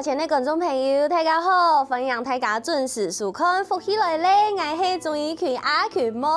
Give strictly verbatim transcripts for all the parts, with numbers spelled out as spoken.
親愛个觀眾朋友，大家好，歡迎大家準時收看《福氣來了》，𠊎係鍾怡群阿群妹。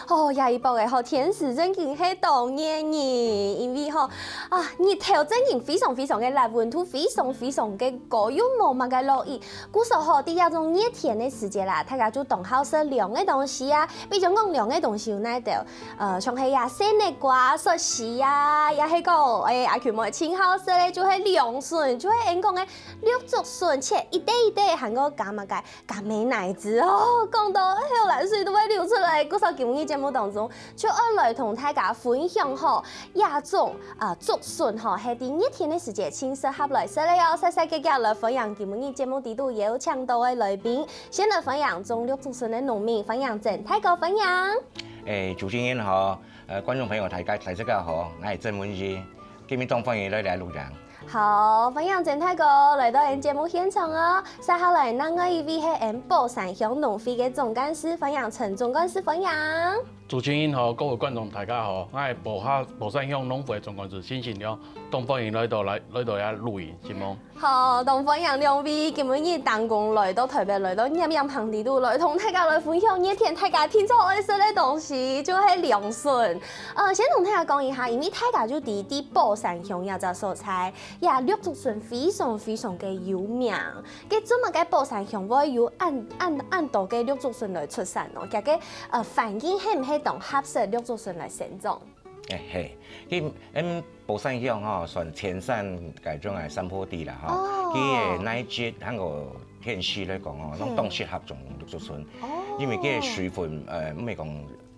哦，這一駁仔吼，天時正經係當熱呢，因為吼，啊，日頭正經非常非常个辣，溫度非常非常个高，又無麼个落雨。故所吼，在這種熱天个時節啦，大家就當好食涼个東西啊。比如講涼个東西有哪兜？呃，像係啊，鮮个瓜、熟西啊，也係講，欸，阿群妹盡好食个，就係涼筍，就係𠊎講个 綠竹筍切一垤一垤，還過加麼个，加美乃滋哦，講到口瀾水都會流出來。故所今日節目當中，就愛來同大家分享吼，這種，呃，竹筍吼，係在熱天个時節盡適合來食个哦。煞煞遽遽來歡迎今日節目裡肚邀請到个來賓，先來歡迎種綠竹筍个農民，歡迎曾大哥，歡迎。欸，主持人好，呃，觀眾朋友大家，大家好，𠊎係曾文義，今日當歡迎來到錄音。 好，歡迎曾大哥來到𠊎節目現場哦。接下來另外一位係𠊎寶山鄉農會个總幹事，歡迎陳總幹事，歡迎。主持人好，各位觀眾大家好，𠊎係寶山，寶山鄉農會總幹事辛信良，當歡迎來到，來，來到這錄音，承蒙。好，當歡迎兩位今日當中來到台北，來到炎炎風裡肚來同大家來分享熱天大家盡愛食个東西，就係涼筍。呃，先同大家講一下，因為大家就知在寶山鄉這隻所在， 呀，綠竹筍非常非常个有名。該做麼个寶山鄉會有恁恁恁多个綠竹筍來出產哦？佢个呃環境係毋係當合適綠竹筍來生長？欸嘿，佢嗯寶山鄉吼，算前山該種个山坡地啦吼。哦。佢个哪一節，還有天氣來講吼，攏當適合種綠竹筍，哦。因為佢个水分呃毋係講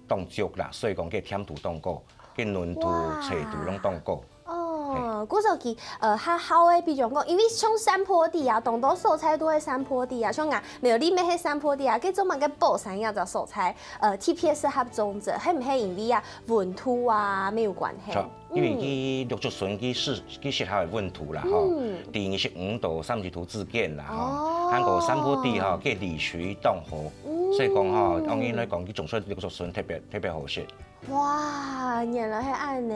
當足啦，所以講佢个甜度當高，佢个軟度、哇。脆度攏當高。 哦，故所佢呃較好个，比如講，因為像山坡地啊，當多所在都係山坡地啊，像啊苗栗乜係山坡地啊，該做麼个寶山這隻所在，呃，特別適合種植，係毋係因為啊溫度啊乜有關係？著，因為佢綠竹筍佢適佢適合个溫度啦吼，嗯。在二十五到三十度之間啦吼，哦。還過山坡地吼，佢離水當好，嗯。所以講吼，當然來講，佢種出綠竹筍特別特別好食。 哇，原來係恁呢。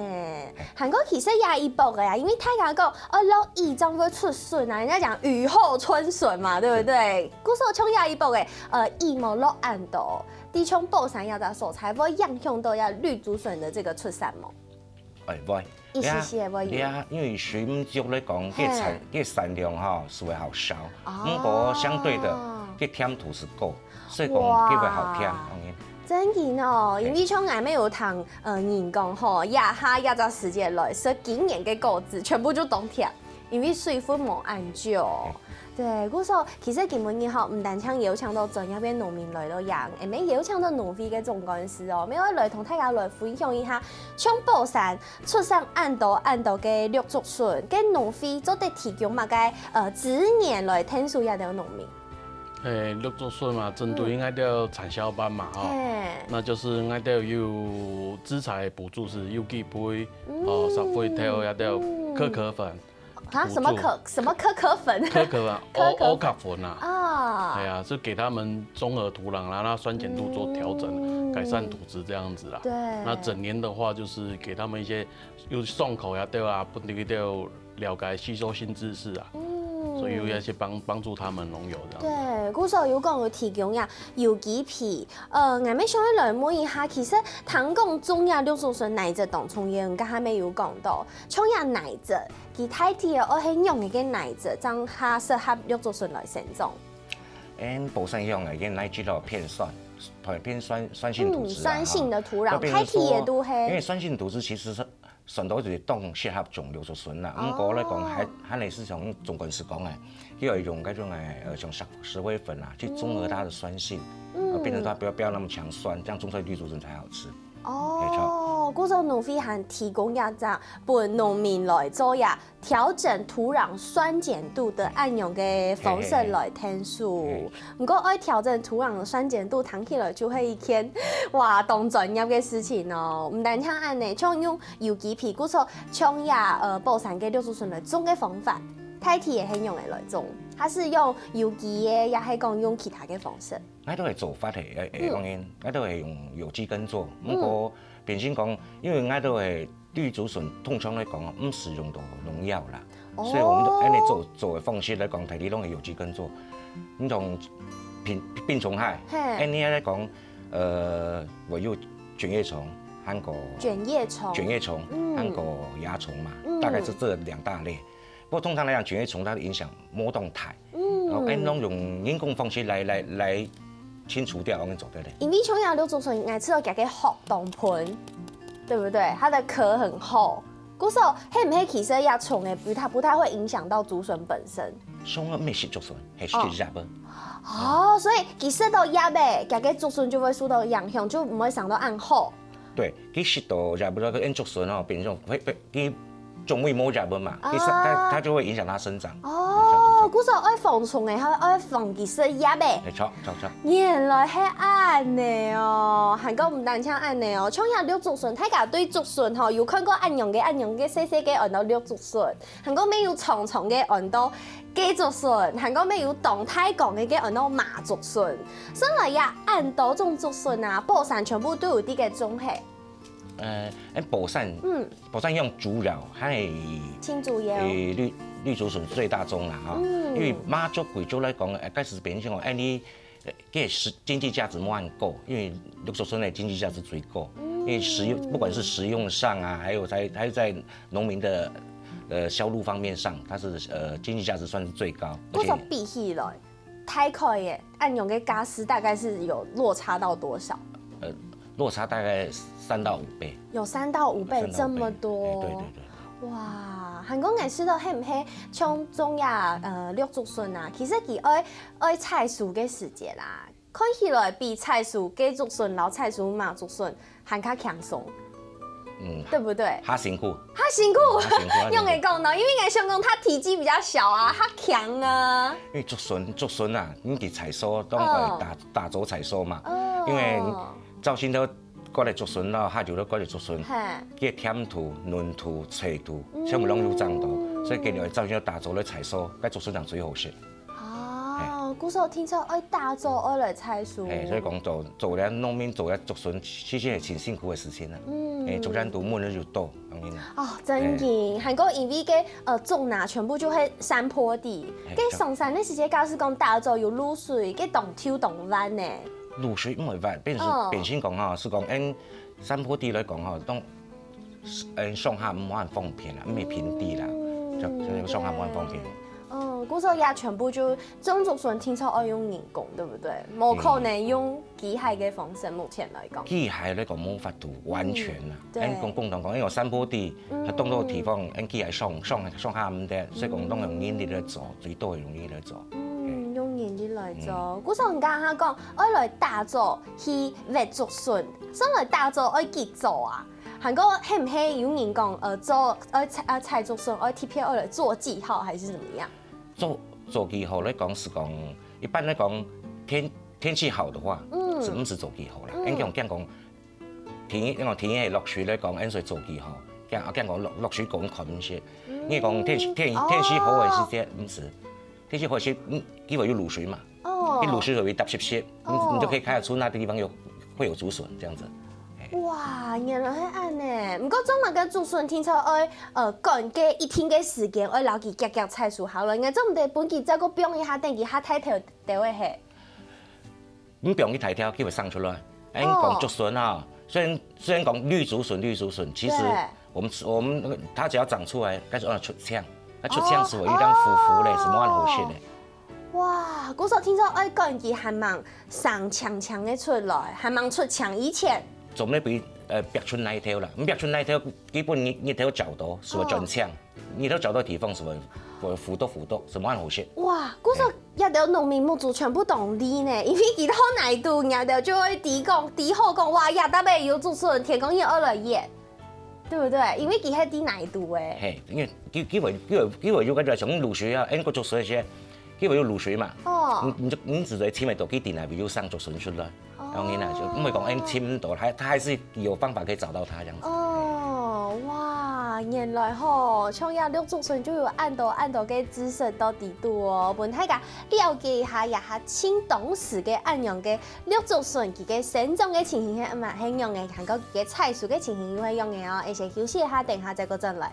還過其實這一駁仔啊，因為大家講，哦，落雨正會出筍啊，人家講雨後春筍嘛，對不對？故所像這一駁仔，呃，雨無落恁多，在像寶山這隻所在，會影響到這綠竹筍个這個出產無？欸，會。一息息仔會有。這，這因為水毋足來講，佢个產，嘿。佢个產量吼，係會較少。哦。毋過相對个，佢个甜度係高。 所以講，哇。佢會較甜，當然。真个哦，嘿。因為像𠊎乜有聽，呃，人講吼，這下這隻時節來食今年个果子，全部就當甜，因為水分無恁足。嘿。對，故所其實今晡日吼，毋單淨邀請到專業个農民來到這，也乜邀請到農會个總幹事哦，乜愛來同大家來分享一下，像寶山出產恁多恁多个綠竹筍，該農會做得提供麼个，呃，資源來𢯭手這兜農民？ 欸，綠竹筍嘛，針對應該叫產銷班嘛，吼。嘿。那就是應該叫有資材補助是有機肥，哦，嗯。石灰豆，也叫可可粉。啊，補助。什麼可，什麼可可粉？可可粉，可可粉。烏，烏殼粉啊。啊。哎呀，是給他們中和土壤啦，讓酸鹼度做調整，嗯。改善土質這樣子啦。對。那整年的話，就是給他們一些有爽口呀，對吧？不，對，對， 了解吸收新知識啊，嗯。所以有一些幫，幫助他們農友這樣子。對，故所有講有提供呀，有機肥。呃，𠊎乜想愛來問一下，其實聽講種這綠竹筍泥質當重要，你剛才乜有講到，像這泥質，佢大體个愛係仰仔个泥質，正較適合綠竹筍來生長。嗯，寶山鄉个，因為泥質都偏酸，偏酸，酸性土質啊，嗯，酸性的土壤，哈。就變成說，大體也都係。因為酸性土質其實是 酸度就當適合種綠竹筍啦。哦。毋過來講，還，還係像總幹事講个，佢愛用該種个，呃，像石，石灰粉啊，去中和它的酸性，嗯。呃，變成它不要，不要那麼強酸，這樣種出來綠竹筍才好吃。哦，沒錯。故所農會還提供這隻分農民來做呀，調整土壤酸鹼度个恁樣个方式來𢯭手。嘿，嘿，嘿。嘿。毋過愛調整土壤酸鹼度，聽起來就係一件，哇，當專業个事情哦。毋單淨恁呢，像用 有機肥，故所像這，呃，寶山个綠竹筍來種个方法，大體係仰仔來種，還係用有機个，也係講用其他个方式？𠊎兜个做法係，欸，欸，嗯。當然，𠊎兜係用有機耕作，嗯。毋過，平常講，因為𠊎兜个綠竹筍通常來講，毋使用到農藥啦。所以我們都恁樣做，做个方式來講，大體攏係有機耕作。你像病，病蟲害，嘿。恁樣來講，呃，會有卷葉蟲，還有卷葉蟲。卷葉蟲，嗯。還有蚜蟲嘛，嗯。大概是這兩大類。不過通常來講，卷葉蟲它的影響無當大。嗯。然後，哎，攏用人工方式來，來，來清除掉，恁樣做得了。因為像這綠竹筍，𠊎知佢个殼當薄，對不對？它的殼很厚。故所，係毋係其實這蟲仔不太，不太會影響到竹筍本身？蟲仔毋係食竹筍，係食葉仔。哦，所以佢食到葉仔，佢个竹筍就會受到影響，就毋會生到恁好。對，佢食到葉仔，佢竹筍哦，變成會，會，佢種類無葉仔嘛，佢生，它，啊。它就會影響它生長。哦，故所愛防蟲仔，還愛防佢食葉仔。沒錯，沒錯。原來係恁樣哦，還過毋單淨恁樣哦，像這綠竹筍，大家對竹筍吼，有看過恁樣个、恁樣个細細个，安到綠竹筍，還過乜有長長个安到雞竹筍，還過乜有當大缸个，个安到麻竹筍。算來這恁多種竹筍啊，寶山全部都有在該種係。 呃，哎，寶山，嗯。寶山用竹窯，還係，青竹窯。誒，綠，綠竹筍最大宗啦，哈。嗯。因為馬祖、桂竹來講，呃，該時變成講，哎，你，呃，這食，經濟價值無恁高，因為綠竹筍的經濟價值最高，嗯。因為食用，不管是食用上啊，還有在，還有在農民的，呃，銷路方面上，它是，呃，經濟價值算是最高，不過而且比起來， 大概耶，恁樣个價數大概是有落差到多少？呃，落差大概三到五倍。有三到五倍，三到五倍。這麼多。哎，對，對，對。哇，還過𠊎試著係毋係像種這，呃，綠竹筍啊，其實佢愛，愛採收个時節啦，看起來比採收雞竹筍摎採收麻竹筍 還較輕鬆，嗯，對不對？較辛苦。較辛苦，較辛苦，較辛苦。用得講呢，因為𠊎想講，它體積比較小啊，較輕啊。因為竹筍，竹筍啊，你去採收，當然愛打，嗯。打棗採收嘛。哦。因為你朝晨頭割个竹筍咯，下晝頭割个竹筍，嘿。佢个甜度、軟度、脆度，全部攏有差不多，嗯。所以今日朝晨頭打棗來採收，該竹筍正最好食。 哦，故所聽說愛打棗，愛來採收。嘿，所以講做，做這農民做這竹筍，其實係盡辛苦个事情啊。嗯。嘿，竹仔都悶了就多，當然啦。哦，真个，嘿。還過因為个，呃，竹林全部就係山坡地，嘿，个上山个時節，假使講打棗有露水，个當抽當彎呢。露水毋會彎，變成，哦。變成講吼，係講，嗯，山坡地來講吼，當 嗯，上下無恁方便啦，毋係平地啦，嗯。就，就上下無恁方便。哦，故所這全部就種竹筍，聽說愛用人工，對不對？無可能用機械个方式，目前來講。機械來講無法度完全啦，嗯，對。恁講，共同講，因為有山坡地，嗯。它當多地方，恁機械上，上，上下毋得，所以講，當用人力來做，最多用人力來做。嗯，用人力來做。嗯。故所你剛剛講，愛來打棗，去挖竹筍，算來打棗愛幾早啊？ 還過係毋係有人講，呃，做，呃，採，呃，採竹筍，愛特別愛來做記號，還是怎麼樣？做，做記號來講係講，一般來講，天，天氣好的話，嗯。係毋係做記號啦？嗯。恁講，講講，天，講天氣落水來講，恁所以做記號。講，講講落，落水講看毋識。嗯。你講天氣，天，哦。天氣好个時節，毋係。天氣好个時節，嗯，佢會有露水嘛。 哦。一路是有一大片片，你，哦。你就可以看得出那个地方有，會有竹筍這樣子。哎。哇，原來係恁呢。毋過做麼个竹筍聽說愛，呃，趕个一定个時間，愛摎佢遽遽採收好了，應該做毋得分佢再過放一下，等佢較大條兜个嘿。你放佢大條，佢會生出來。哎，你講竹筍啊，哦。雖然，雖然講綠竹筍，綠竹筍，其實對。我們吃，我們那個，它只要長出來，該就要出青，那出青時候有一張浮浮嘞，哦。什麼很好吃的。 哇，故所聽說愛趕佢還吂生青青个出來，還吂出青以前。做毋得分，呃，逼出泥頭啦，毋逼出泥頭，基本日，日頭照到，係會轉青。哦。日頭照到地方係會，會浮到浮到，係無恁好食。哇，故所，嘿。這兜農民目珠全部當利呢，因為佢到哪度，人家就會知講，知好講，哇，這搭尾有竹筍，天光日愛來挖。 對不對？因為佢係在泥肚誒。嘿，因為佢，佢會，佢會，佢會有个像露水啊，恁个竹筍些，佢會有露水嘛。哦。你，你就，你只得尋得到佢在哪位有生竹筍出來。哦。當然啦，就毋會講恁尋毋到，他，他還是有方法可以找到它這樣子。哦，哇，原來吼，像這綠竹筍就有恁多恁多个知識到底肚哦，分大家了解一下，這下盡當時个恁樣个 綠竹筍佢个生長个情形係，嗯，係仰仔，還過佢个採收个情形又係仰仔哦。𠊎先休息一下，等下再過轉來。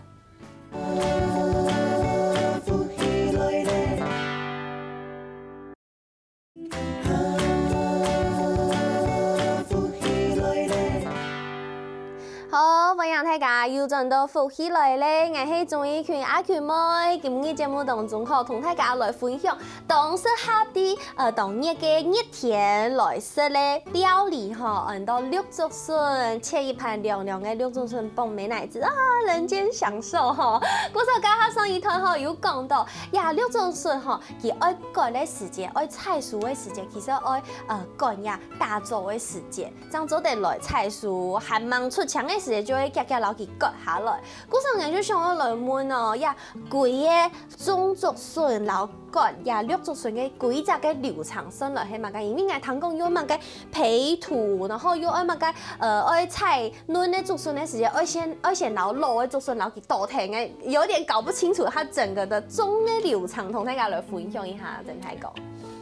大家又轉到福氣來咧，𠊎係鍾意群阿群妹。今日節目當中吼，同大家來分享當適合在呃當熱个熱天來食个料理吼，安到綠竹筍，切一盤涼涼个綠竹筍傍美乃滋啊，人間享受吼。故所剛剛上一段吼有講到，呀綠竹筍吼，佢愛割个時節，愛採收个時節，其實愛呃趕呀打早个時節。 正做得來採收，還吂出青个時節就會遽遽摎佢割下來。故所𠊎就想愛來問哦，呀，歸个種竹筍摎割呀綠竹筍个歸隻个流程算來係麼个？因為𠊎聽講又麼个培土，然後又愛麼个呃愛採嫩个竹筍个時節，愛先愛先摎老个竹筍摎佢倒忒个，有點搞不清楚它整個的種个流程，同大家來分享一下，鄭太公。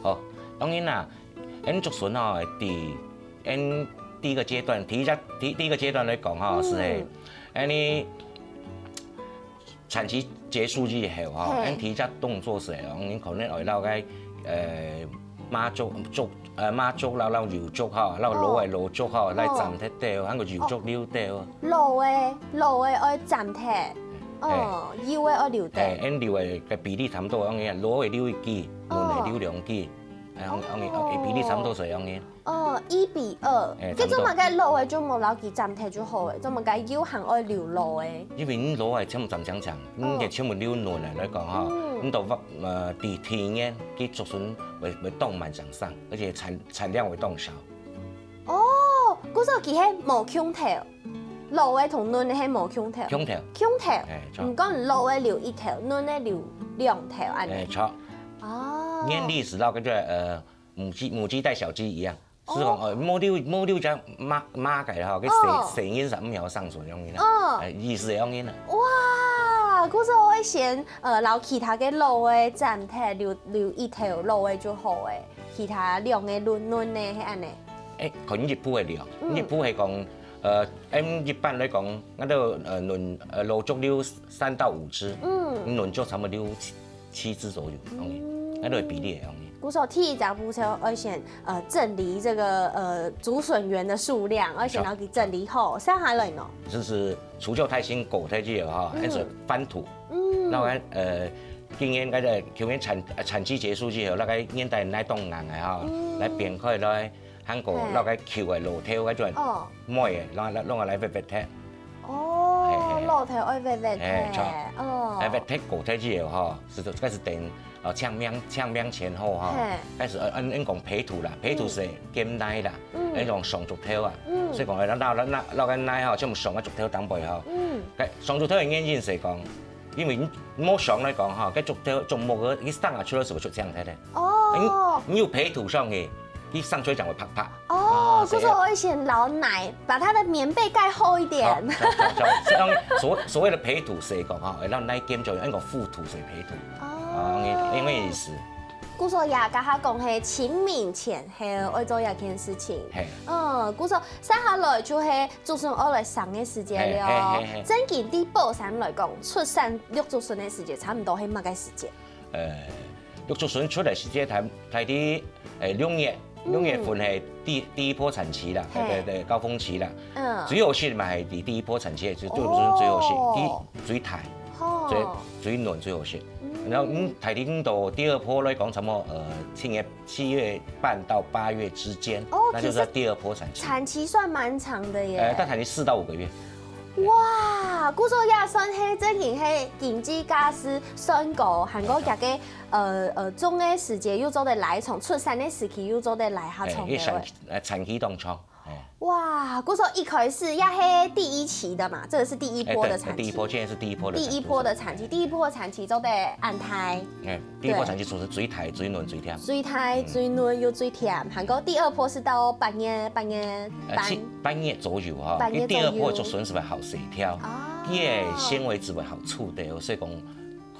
好，當然啦，恁竹筍哦，第 恁第一个階段，第一隻第第一个階段來講吼，是嘿，恁呢產期結束以後吼，恁第一隻動作是吼，恁可能會摎該呃麻竹竹呃麻竹摎摎油竹吼，摎老个老竹吼，來斬忒忒，還有油竹留忒。老个老个愛斬忒，哦，幼个愛留忒。嘿，恁留个个比例差不多，恁呢老个留一支，嫩个留兩支，恁呢恁呢比例差不多係恁呢。 哦，一比二，哎該做麼个老个就莫摎佢斬忒就好了，做麼个幼還愛留老个？因為你老个全部斬淨淨，你个全部留嫩个來講吼，你都呃第第一年佢竹筍會會當慢生長，而且產產量會當少。哦，故所佢係無共頭，老个同嫩个係無共頭，共頭，共頭，哎，毋過老个留一頭，嫩个留兩頭恁呢。哎，著。哦，原理係摎該个呃母雞母雞帶小雞一樣，係講呃母溜母溜隻媽媽个吼，佢細細人係毋曉生存樣个啦，哦哎，意思係樣个啦。哇，故所愛先呃摎其他个老个斬忒，留留一頭老个就好誒，其他兩个嫩嫩个係恁呢。哎，可能一般个量，一般个講，呃，M一般來講，𠊎兜呃嫩呃老竹留三到五支，嗯，嫩竹差不多留七七支左右，OK，該都係比例个，OK。故所第一隻步驟愛先呃整理這個呃竹筍園的數量，愛先摎佢整理好，接下來呢？就是除舊態新，割忒之後哈，還是翻土，嗯，然後呃，今年該个舊年產產期結束之後，那個年代來當硬个哈，來變開來。 還過落該舊个老頭該種，哦，買个，攏攏攏來挖挖忒。哦嘿，嘿老頭愛挖挖嘿著忒，哦，來挖忒割忒之後吼，係開始等哦，清明清明前後吼，嘿開始呃，恁恁講培土啦，培土係減泥啦，嗯那種上竹頭啊，嗯所以講，那那那那該泥吼，全部上个竹頭頂背吼，嗯，該上竹頭个原因係講，因為你無上來講吼，該竹頭竹木个，佢生啊出來係會出青忒个。哦，你有培土上去，佢生出來正會啪啪。哦，所以就是我以前老奶把他的棉被蓋厚一點。好，好，好，所以所謂的培土係講吼，會讓泥減少，用個覆土係培土。哦，因為意思。故所也剛剛講係清明前後愛做一件事情。嘿，嗯，故所接下來就係竹筍愛來生个時節嘿嘿嘿嘿了。正經對寶山來講，出產綠竹筍个時節，差毋多係麼个時節？呃，綠竹筍出來時節，大大體誒六月，六月份係第第一波產期啦，嘿對對對，高峰期啦。嗯，最好食嘛係第第一波產期，就綠竹筍最好食，哦第最大，哦最最嫩最好食。然後嗯，大體到第二波來講，差不多呃七月七月半到八月之間，哦那就是第二波產期。產期算蠻長的耶。呃，但產期四到五個月。哇，故所也算係正經係經濟價值算高，還過佢个呃呃種个時節又做得來，從出產个時期又做得來下哎，種一產个。呃產期當長。哎，哇，故所一開始也係第一期的嘛，這個是第一波的產期。哎對，第一波，現在是第一波的第一波的產期，第一波的產期做得恁大。哎，第一波產期就是最大、最嫩、最甜。最大、最嫩又最甜，還過第二波係到八月、八月呃，半七。八月左右哈，八月左右第二波竹筍係會好食條，啊佢个纖維質會好出的，所以講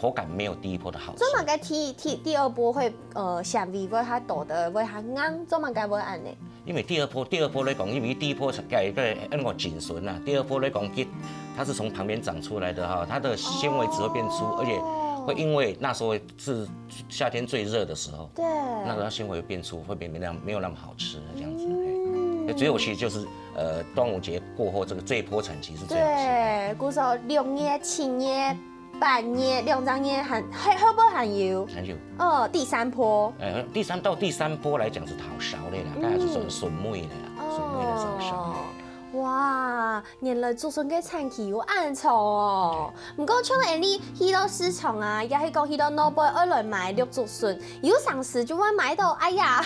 口感沒有第一波的好吃。做麼个第第第二波會呃纖維會較多的，會較硬，做麼个會恁呢？因為第二波，第二波來講，因為第一波係該个那個錦筍啊，第二波來講，佢它是從旁邊長出來的哈，它的纖維質會變粗，而且會因為那時候是夏天最熱的時候，對，那個它纖維會變粗，會變沒那沒有那麼好吃這樣子。嘿嗯，最好吃就是呃端午节过后这个这一波产期是最好吃的。对，故所六月、七月、八月、两三月还还会不会还有？还有。哦，第三波。呃，第三到第三波来讲是好少的啦，大概是说水木的啦，水木的少少。哇，原来竹筍个产期有恁长哦！不过像恁呢去到市场啊，也是讲去到外背爱来买绿竹笋，有常时就会买到，哎呀，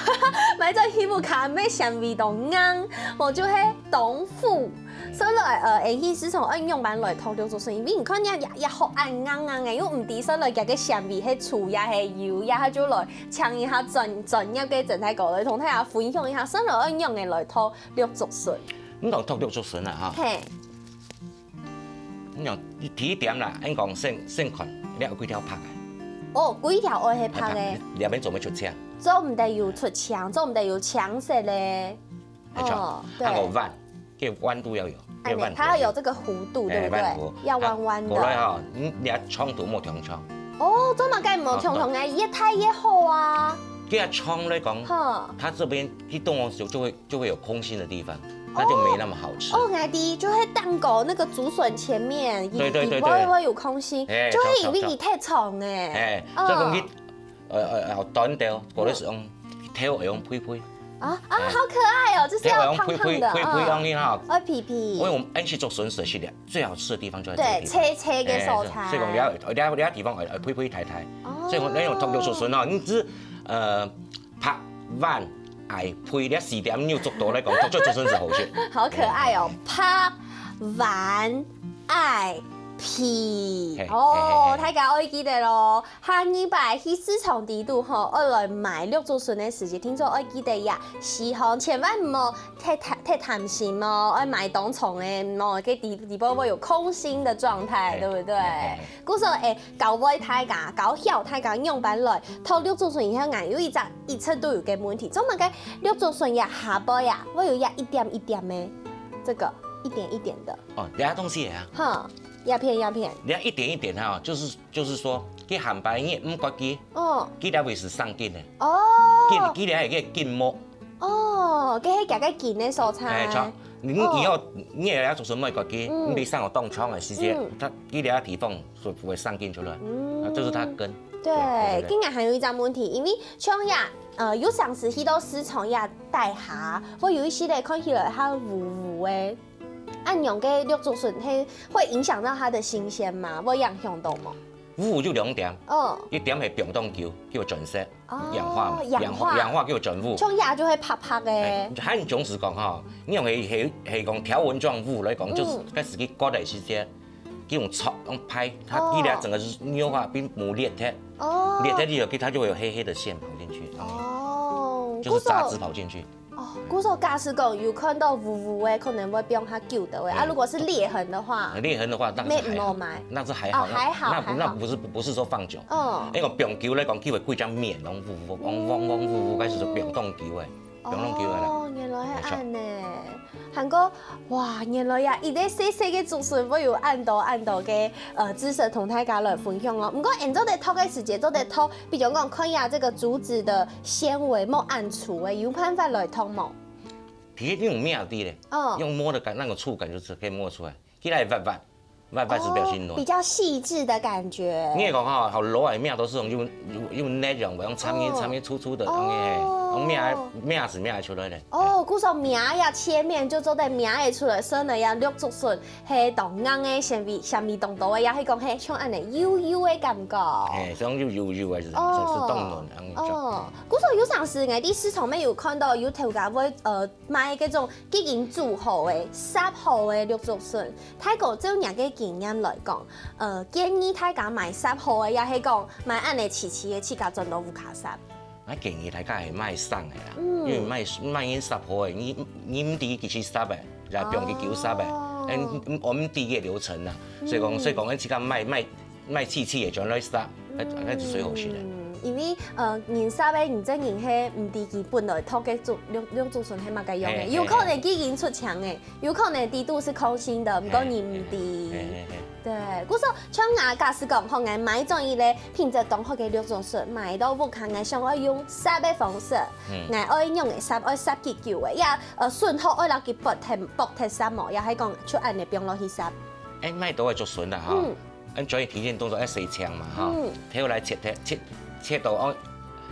买到起步卡咩香味都硬，我就会当苦。所以来，呃，恁去市场爱仰般来讨绿竹笋，因为你看人家也也好硬硬硬个，又毋知说来佢个香味係醋也係油，也下就来请一下专专业个种菜哥来同大家分享一下，说来爱仰个来讨绿竹笋。你讲讨绿竹笋啊哈？嘿。 你讲第一点啦，恁讲先先看，你有几条白个？哦，几条愛係白个。白个，你两边做咩出青？做毋得有出青，做毋得有青色咧。没错，哦，对。啊，个弯，这个弯度要有，哎，这个弯度它要有这个弧度，对不对？哎，弯弧。要弯弯的。啊，过来哈，你你要冲突莫冲冲。哦，做么个莫冲冲哎，越大越好啊。这样冲来讲，哈，它这边一动的时候就会就会有空心的地方，那就没那么好吃。哦，我知，就会当狗那个竹笋前面，对对对对，会会有空心，哎，就会以为你太长哎。哎，所以讲你，呃呃呃，短条，或者是用头会用推推。啊啊，好可爱哦，就是要胖胖的，推推推推，让你哈。会皮皮。因为我们安溪竹笋是系列最好吃的地方就在这个地方。对，切切个所在。哎，所以讲你要你要你要地方呃推推抬抬，所以讲那种脱掉竹笋哦，你只呃 白、黄、矮、肥，你四点你有做到来讲，做做竹笋是好食。好可爱哦，白、黄、矮、肥。嘿，哦，嘿嘿嘿。大家爱记得咯，下二摆去市场底肚吼，爱来买绿竹笋的时节，听说爱记得呀，时常千万毋好太贪太贪心哦，爱买当重的，哦，个底底部会有空心的状态，对不对？嘿嘿嘿。故所诶， 教会大家，教曉大家仰般來，討綠竹筍以後，𠊎有一隻一直都有个問題，做麼个綠竹筍呀下背呀，會有呀一點一點个，這個一點一點的。哦，這東西啊。哈，一片一片。你看一點一點哈，就是就是說，佢下背你毋割佢，哦，佢才會係生根个。哦。佢佢才會个根毛。 哦，該係佢个根个所在。哎，著。你以後你也要做什麼割佢，你上有當長个時間，它佢个地方會會生根出來，啊，這是它根。對，今日還有一隻問題，因為像呀，呃，有常時去到市場呀，底下會有一些个看起來較烏烏个，恁樣个綠竹筍，係會影響到它的新鮮嗎？會影響到無？烏烏就兩點，哦，一點係放當久，叫轉色。 哦，氧化嘛，氧化，氧化，氧化叫轉烏。像這就會白白个。哎，還總是講哈，你用係係係講條紋狀烏來講，就是開始去割个時間，佢用戳用拍，它一粒整個是扭化變無裂忒，哦，裂忒以後，佢它就會有黑黑的線跑進去，哦，就是雜質跑進去。 哦，故所假使講有看到烏烏个，可能會放較久个喂。啊，如果是裂痕的話，裂痕的話，那是還好，那是還好，哦，還好，那那不是不是說放久，哦，因為放久來講，佢會規張面攏烏烏，往往往烏烏開始就放當久个，放當久个啦。哦，原來係恁呢。還過，哇，原來呀，一個細細个竹筍會有恁多恁多个呃知識同大家來分享哦。毋過，𠊎做得讀个時節，做得讀，比如講看一下這個竹子的 纖維無恁粗个，有辦法來通無？皮一定有面的咧，哦，用摸的感，那個觸感就是可以摸出來。起來彎彎，彎彎是表示軟。比較細緻的感覺。你也講哈，好柔軟面都是用用用用那種，用長面長面粗粗的，用面面是面出來的。哦，故所面要切面就做得面會出來，所以呢，要綠竹筍。 係當硬个，纖維纖維當多个，也係講係像恁呢幼幼个感覺。哎，像幼幼幼个，是是當軟恁樣。哦，故所有常時，𠊎在市場面有看到有頭家會呃賣該種已經煮好个、煠好个綠竹筍。大哥照你个經驗來講，呃，建議大家買煠好个，也係講買恁呢齊齊个，自家轉到屋下煠。 𠊎建議大家係買生个啦，因為買買人煠好个，你你毋知佢去煠个，然後放佢久煠个，哎，我毋知个流程啦，所以講所以講，咱自家買買買試試个，轉來煠，那那就最好食个。因為呃，人煞个你這人係毋知佢本來讀个竹綠綠竹筍係麼个樣个，嘿，有可能佢已經出牆个，有可能底肚係空心个，毋過你毋知。嘿，嘿，嘿。對，故所像𠊎假使講，吼，𠊎買轉一個品質當好个綠竹筍，買到屋下，𠊎想愛用煠个方式，嗯。𠊎愛用个煠，愛煠幾久个，也呃，筍殼愛摎佢剝忒，剝忒煠無，也係講就恁樣放落去煠。哎，買到个竹筍啦，吼。嗯。 恁主要第一件動作愛洗淨嘛，吼。嗯。頭來切忒，切，切到哦，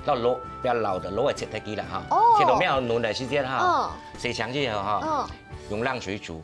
到老，比較老的，老的切忒去啦，吼。哦。切到比較嫩的時間，吼。哦。洗淨之後，吼，哦。用冷水煮，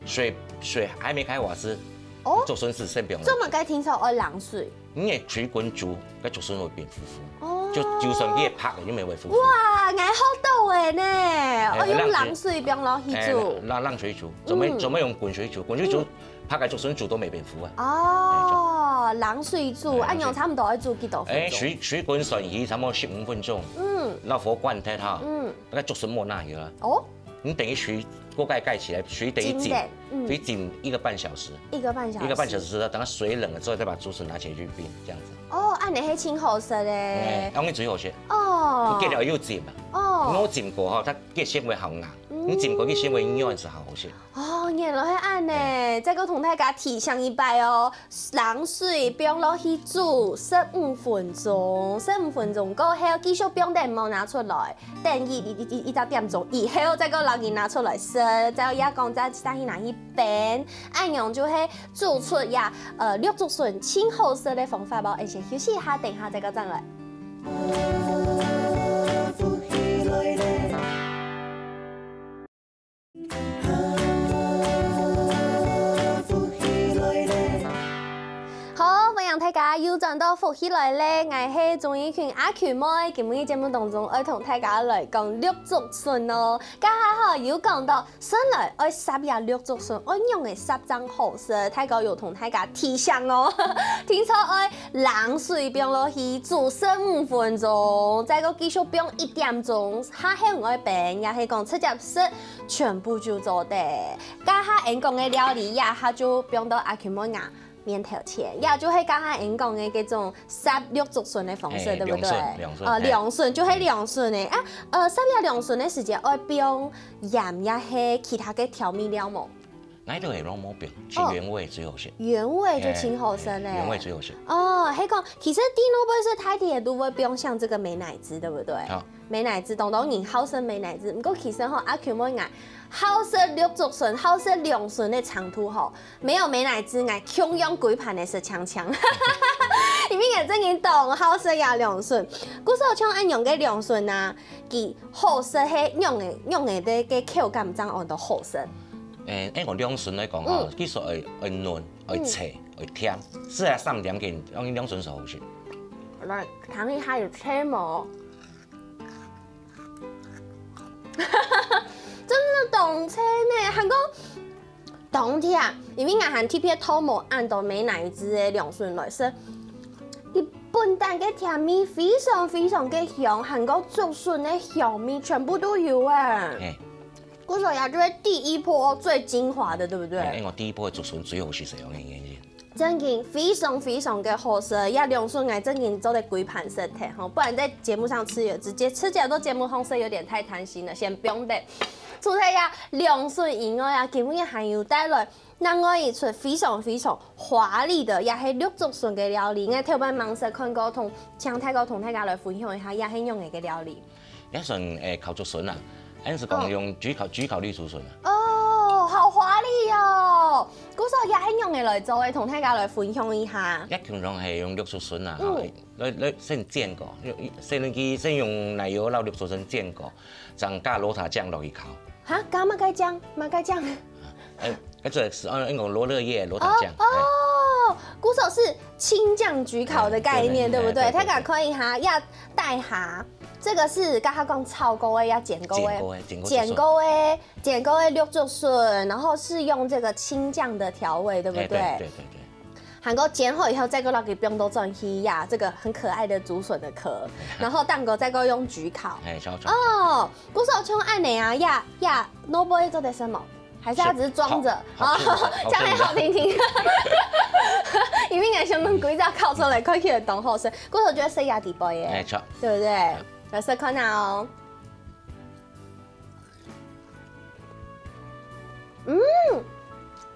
水，水還沒開火時，哦。竹筍絲先放落去。做麼个聽說愛冷水？因為水滾煮，該竹筍會變浮浮。哦。就，就算你拍了，又沒會浮浮。哇，𠊎學到了呢！哎，哦，用冷水，冷水放落去煮。哎，冷，冷水煮，怎麼，嗯。怎麼用滾水煮？滾水煮，嗯。 拍个竹筍煮都沒變浮啊。哦，冷水煮，哎，恁樣差不多愛煮幾多分鐘？哎，水，水滾水去差不多十五分鐘。嗯。那火關忒哈，嗯。那个竹筍無那樣啊。哦。你等於水鍋蓋蓋起來，水等於浸，浸的，嗯。水浸一個半小時。一個半小時。一個半小時，等它水冷了之後，再把竹筍拿起來去冰，這樣子。哦，恁樣係盡好食的。哎，恁樣最好食。哦。你給了又浸嘛。哦。我浸過哈，它結纖維好硬，嗯。你浸過結纖維軟是好好食。 哦，原來係恁呢，哎。再過同大家提醒一擺哦，冷水放落去煮十五分鐘，十五分鐘過後繼續放等，莫拿出來，等一，一，一，一隻點鐘以後再過摎佢拿出來食，再也講再，再去拿去冰，恁樣就係煮出這，呃，綠竹筍盡好食个方法哦。𠊎先休息一下，等一下再過轉來。 好，歡迎大家又轉到福氣來了，𠊎係鍾怡群阿群妹。今晡日節目當中，愛同大家來講綠竹筍哦。頭下吼，有講到，筍來愛煠這綠竹筍，愛仰仔煠正好食。大哥有同大家提醒哦，聽說愛冷水放落去煮十五分鐘，再過繼續放一點鐘，下後愛冰，也係講直接食， 全部就做得。頭下𠊎講个料理，這下就放到阿群妹𠊎面頭前，這就係頭下𠊎講个這種煠綠竹筍个方式，哎，對不對？涼筍，涼筍，哦，哎。涼筍，就係涼筍个。啊，呃，煠這涼筍个時節，愛放鹽也係其他个調味料無？哪一種也攏無放，哦。就原味最好食。原味就盡好食呢。哎，哎，原味最好食。哦，係講，其實底肚本身大體也都會放像這個美乃滋，對不對？好。 美乃滋，當多人好食美乃滋，毋過其實吼，阿群妹𠊎好食綠竹筍，好食涼筍个程度吼，沒有美乃滋，𠊎共樣歸盤个食淨淨。因為𠊎真經當好食這涼筍，故所像恁樣个涼筍啊，佢好食係仰仔，仰仔个，个口感正安到好食。誒，誒，用涼筍來講吼，嗯。其實愛，愛嫩，愛脆，嗯。愛甜，係啊，三點鐘，用涼筍係好食。來，嚐一下有脆無？ 真的當脆呢，還過當甜，因為𠊎還特別討無恁多美乃滋个涼筍來食。佢本身个甜味非常非常个香，還過竹筍个香味全部都有誒。嘿。故所這就係第一波最精華的，對不對？嘿，因為第一波个竹筍最好食係用个原因。 真經非常非常个好食，這涼筍𠊎真經做得歸盤食忒吼，不然在節目上吃，有直接吃起來都節目上食有點太貪心了，先放等。除了這涼筍以外啊，今日還有帶來另外一出非常非常華麗的，也係綠竹筍个料理。𠊎頭擺吂識看過，同，請大哥同大家來分享一下，這係仰仔个料理。 也算，誒，烤竹筍啊，還係講用焗烤，焗烤綠竹筍啊。哦，好華麗哦！故所這係仰仔來做个，同大家來分享一下。這通常係用綠竹筍啊，嗯。吼，來，來先煎過，用，先去，先用奶油摎綠竹筍煎過，正加羅塔醬落去烤。哈，加麼个醬？麼个醬？誒，這係，呃，用羅勒葉羅塔醬。哦，哦，故所是青醬焗烤的概念，誒，對，對不對？對，對，對。大家看一下，這底下 這個是頭下講炒過个，也煎過个，煎過个，煎過个，煎過个綠竹筍，然後是用這個青醬的調味，對不對？誒，對，對，對，對。還過煎好以後，再過摎佢放到轉去呀，這個很可愛的竹筍的殼，然後蛋糕再過用焗烤。誒，炒，炒。哦，故所像恁仔啊，呀，呀，蘿蔔做得食無？還是它只是裝著？好，好聽一下，好聽一下。講來好聽聽。因為𠊎想講歸隻烤出來，看起來當好食，故所就愛食這底背个，哎，著。對不對？來試看啊哦。嗯，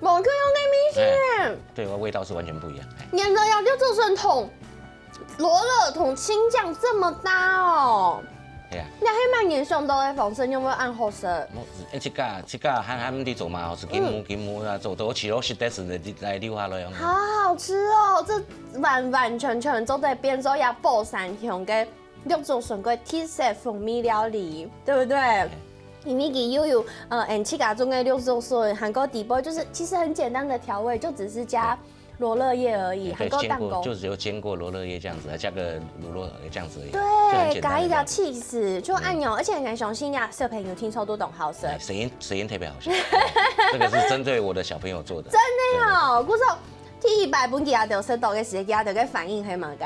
無共樣个味緒耶。哎，對，味道是完全不一樣。哎。原來啊，就竹筍同羅勒同青醬這麼搭哦。 係啊。你係蠻難想到个方式，仰會恁好食？無，欸，自家，自家還，還毋知做嘛，吼，係今晡，嗯。今晡啊，做，做，我試落實在係來溜下來哦。好好吃哦，這完完全全做得變做這寶山鄉个綠竹筍个特色風味料理，對不對？因為佢又有，呃，𠊎自家種个綠竹筍，還過底背就是其實很簡單的調味，就只是加 羅勒葉而已，哎，還夠蛋糕。對，堅果，就只有堅果、羅勒葉這樣子，還加個乳酪這樣子而已，對，就很簡單的料理。加一點cheese，就恁樣，嗯。而且𠊎相信呀，小朋友聽說都當好食。哎，聲音，聲音特別好笑，這個是針對我的小朋友做的。真的哦，對，對，對。故所第一擺分佢兜食到个時間，佢兜个反應係麼个？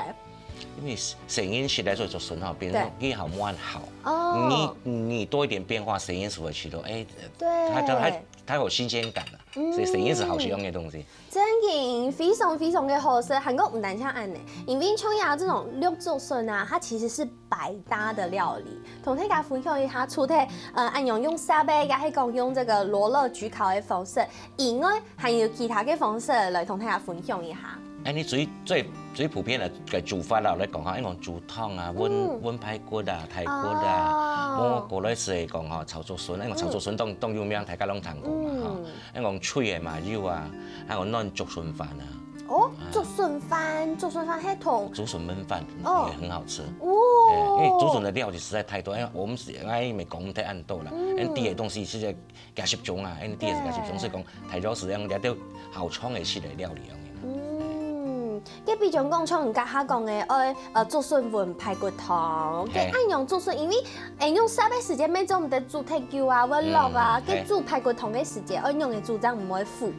因為聲音實在做竹筍吼，變成對。佢好無恁好。哦。你，你多一點變化，聲音是會起到，哎，對。它，它，它，它有新鮮感了，所以聲音是好使用的東西。嗯。 真个非常非常个好食，還過毋單淨恁呢，因為像呀這種綠竹筍啊，它其實是百搭的料理。同大家分享一下，除忒，呃，恁樣用煠个，也係講用這個羅勒焗烤的方式，以外，還有其他个方式來同大家分享一下。哎，你最，最，最普遍的，个煮法啦，來講哈，一種煮湯啊，炆，嗯。炆排骨啊，排骨啊，哦。無過來係講吼，炒竹筍，因為炒竹筍當，當有名，大家攏聽過嘛，吼。嗯。 像講炊个嘛有啊，還有暖竹筍飯啊。哦，啊。竹筍飯，竹筍飯係同竹筍燜飯哦。也很好吃。哦。哎，因為竹筍的料理實在太多，因為我們是，哎，毋係講忒恁多啦，嗯。因為底个東西實在加集中啊，因為底个是加集中，對。所以講大多數用這兜好創个式个料理用的。嗯，該比如講像你剛剛講个，愛，呃，竹筍炆排骨湯，該嘿。恁樣竹筍，因為，哎，用煠个時間，乜做毋得煮忒久啊，會落啊，嗯，該煮排骨湯个時間， 愛仰仔煮正毋會苦？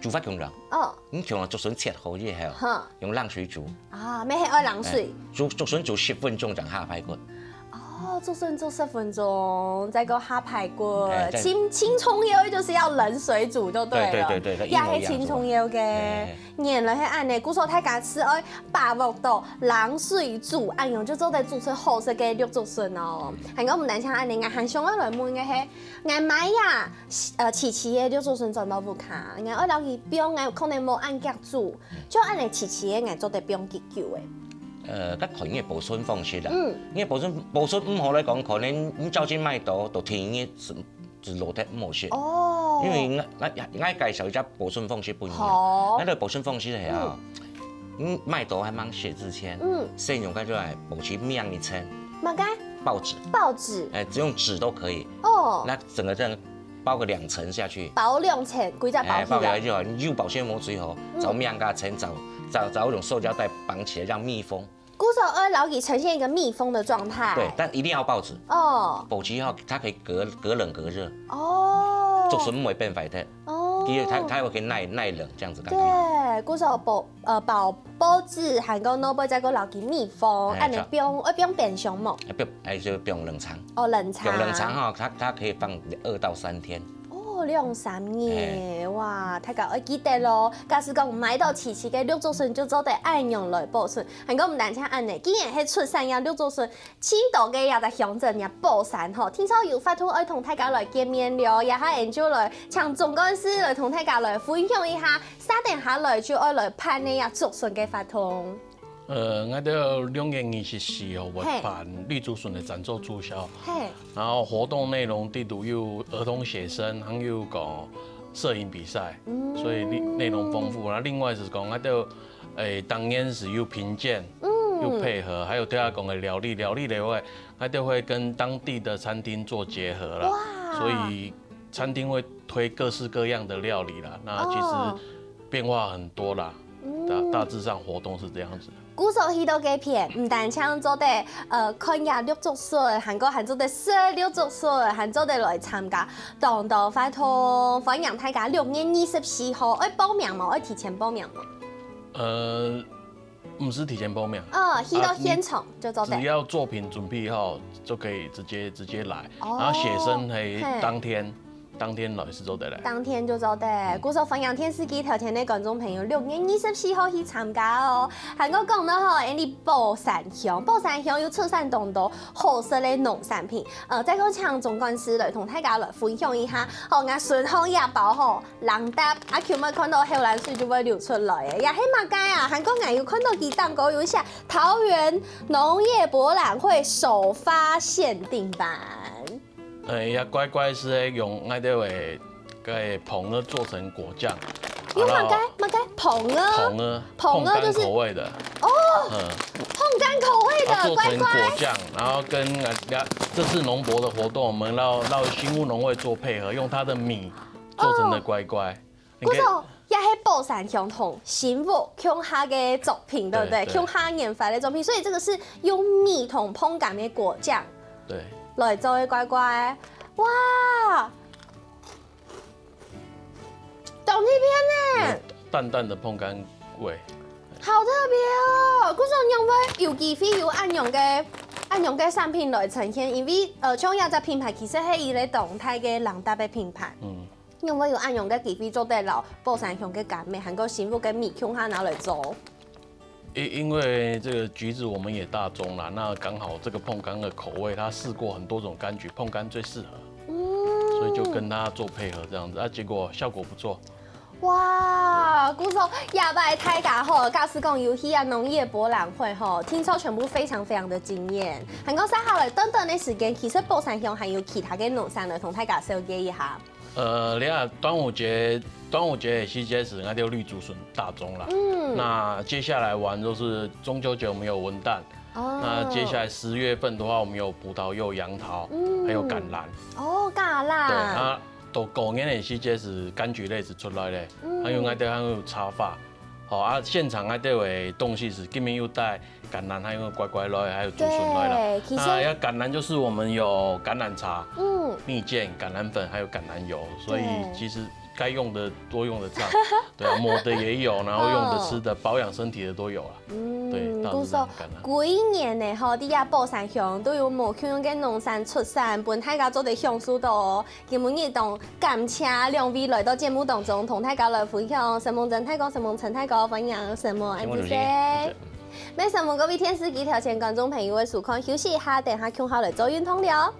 煮法共樣。哦。你像竹筍切好以後，哈。用冷水煮。啊，乜係愛冷水。哎，煮，竹筍煮十分鐘正下排骨。哦，竹筍煮十分鐘，再過下排骨。哎，再清，清蔥油就是要冷水煮就對了。對，對，對，對，對，也係清蔥油个。一模一樣做法。哎，哎，哎。原來係恁呢，故所大家係愛把握到冷水煮，恁樣就做得煮出好食个綠竹筍哦。嗯。還過毋單淨恁呢，𠊎還想愛來問个係， 𠊎買呀，呃，萋萋个綠竹筍轉到屋下，𠊎愛摎佢放，𠊎可能無恁遽煮，就恁呢萋萋个，𠊎做得放幾久个？呃，該看你个保存方式啦。嗯。你个保存，保存毋好來講，可能你照進買到，到第二日係，係落忒毋好食。哦。因為𠊎，𠊎，𠊎介紹一隻保存方式分你啊。好。該个保存方式係啊，嗯。 嗯，買到還吂食之前，嗯。先用該種來報紙搝一層。麼个？報紙。報紙。哎，只用紙都可以。哦。那整個這樣包個兩層下去。包兩層，歸隻包起來。哎，包起來就好，你有保鮮膜最好，嗯。再搝加層，再，再，再用塑膠袋綁起來，讓密封。故所愛摎佢呈現一個密封的狀態。對，但一定要報紙。哦。報紙以後，它可以隔，隔冷隔熱。哦。竹筍毋會變壞忒。哦。因為它，它會可以耐，耐冷，這樣子剛剛好。對，故所報 呃，包報紙，還過外背再過摎佢密封，哎，恁呢放，愛放冰箱無？哎，不用，哎，就放冷藏。哦，冷藏。放冷藏哈，它，它可以放二到三天。哦，兩三日，哎。哇，大家愛記得咯。假使講買到萋萋个綠竹筍，就做得恁樣來保存。還過毋單淨恁呢，既然係出產个綠竹筍， 盡多个這隻鄉鎮這寶山吼，聽說有活動愛同大家來見面了，這下𠊎就來請總幹事來同大家來分享一下，續等下來就愛來辦个這竹筍个活動。呃，𠊎兜六月二十四號會嘿。辦綠竹筍个贊助促銷，嘿。然後活動內容裡肚有兒童寫生，還有個攝影比賽，嗯。所以內，內容豐富。那另外係講，𠊎兜 誒，當然係有評鑑，嗯。有配合，還有頭下講个料理，料理个話，它就會跟當地的餐廳做結合啦。哇。所以餐廳會推各式各樣的料理啦。那其實哦。變化很多啦。嗯。大，大致上活動是這樣子。故所去到該片，毋單淨做得，呃，看這綠竹筍，還過還做得食綠竹筍，還做得來參加當多活動，歡迎大家六月二十四號，愛報名無？愛提前報名無？ 呃，毋使提前報名。哦，去到現場就做得。啊，你只要作品準備好，就可以直接，直接來。哦。然後寫生可以嘿。當天，當天來就做得來。當天就做得。故所歡迎電視機頭前个觀眾朋友，六月二十四號去參加哦。還過講到吼，恁呢寶山鄉，寶山鄉有出產當多好食个農產品。呃，再過請總幹事來同大家來分享一下。好，𠊎順風這包吼，零嗒，啊，今日看到口瀾水就會流出來个，也係麼个啊？還過𠊎有看到佢頂高有寫桃園農業博覽會首發限定版。 呃，這乖乖係用𠊎兜个該硼仔做成果醬，用麼个？然後麼个？硼仔？硼仔，硼仔就是硼乾口味的。哦，嗯，硼乾口味的，它做成果醬，乖乖。然後跟，呃，這次農博的活動，我們要，要新屋農會做配合，用它的米做成的乖乖。哦。你可以，故所，這係寶山鄉同新屋共下个作品，對不對？對，對。共下研發个作品，所以這個是用米同硼乾个果醬。 對。來做个乖乖。哇，當特別呢。有淡淡的硼乾味。好特別哦！故所仰會有機會有恁樣个、恁樣个產品來呈現，因為，呃，像這隻品牌其實係一個當大个零嗒个品牌。嗯。 仰會有恁樣个機會做得摎寶山鄉个乾米，還過新屋个米共下拿來做？因，因為這個橘子我們也大宗啦，那剛好這個硼乾的口味，它試過很多種柑橘，硼乾最適合，嗯。所以就跟它做配合這樣子，啊，結果效果不錯。哇，故所，這擺大家吼，假使講有去啊農業博覽會吼，聽說全部非常非常的驚豔。還過接下來短短的時間，其實寶山鄉還有其他个農產來同大家紹介一下。 呃，你看端午節，端午節的時節是那就綠竹筍大宗啦。嗯。那接下來玩就是中秋節，我們有文旦。哦。那接下來十月份的話，我們有葡萄柚、楊桃，嗯。還有橄欖。哦，橄欖。對，啊，到過年的時節是柑橘類是出來咧，嗯。還有那就還有茶發。好啊，現場那就有東西是今年又帶 橄欖還有乖乖來，還有竹筍來啦。對，其實那要橄欖就是我們有橄欖茶、嗯。蜜餞、橄欖粉，還有橄欖油，所以對。其實該用的都用得上。對啊，抹的也有，然後用的、哦。吃的，保養身體的都有啦。嗯，對，大致上橄欖。故所，歸年呢吼，在這寶山鄉都有無共樣个農產出產，分大家做得享受到哦。今晡日當感謝兩位來到節目當中，同大家來分享。承蒙曾大哥，承蒙陳大哥，歡迎承蒙，承蒙主持人，謝謝。 也承蒙各位電視機頭前觀眾朋友个收看，休息一下，等下共下來做運動了。